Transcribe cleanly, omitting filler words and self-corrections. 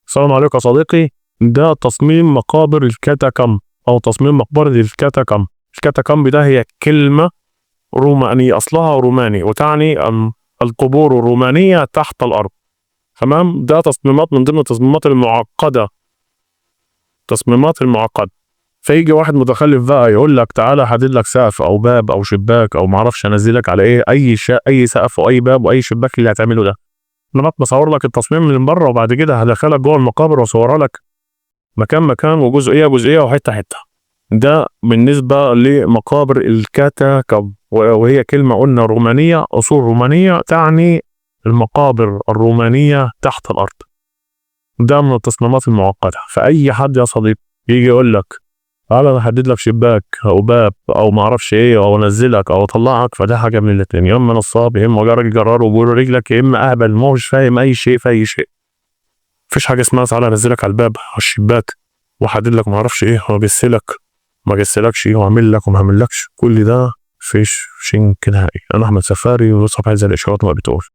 السلام عليكم يا صديقي. ده تصميم مقابر الكاتاكومب او تصميم مقبرة الكاتاكومب. الكاتاكومب ده هي كلمة رومانية، اصلها روماني وتعني القبور الرومانية تحت الارض. تمام؟ ده تصميمات من ضمن التصميمات المعقدة، تصميمات المعقدة. فيجي واحد متخلف بقى يقول لك تعالى احدد لك سقف او باب او شباك او معرفش انزلك على ايه، اي سقف واي باب واي شباك اللي هتعمله ده. انا بصور لك التصميم من بره وبعد كده هدخلك جوه المقابر واصورها لك مكان مكان وجزئيه جزئية وحتة حتة. ده بالنسبة لمقابر الكاتاكومب، وهي كلمة قلنا رومانية، اصول رومانية تعني المقابر الرومانية تحت الارض. ده من التصميمات المعقدة. فاي حد يا صديقي يجي يقول لك تعالى انا احدد لك شباك او باب او ما اعرفش ايه او انزلك او اطلعك، فده حاجة من الاثنين، يا اما نصاب يا اما راجل جرار وبيقول رجلك، يا اما اهبل ما هوش فاهم اي شيء في اي شيء. مفيش حاجة اسمها تعالى انزلك على الباب او الشباك واحدد لك ما اعرفش ايه واجسلك ما اجسلكش واعمل لك وما اعملكش، كل ده فيش شنك نهائي. انا احمد سفاري وصفحه زي الاشارات ما بتقول.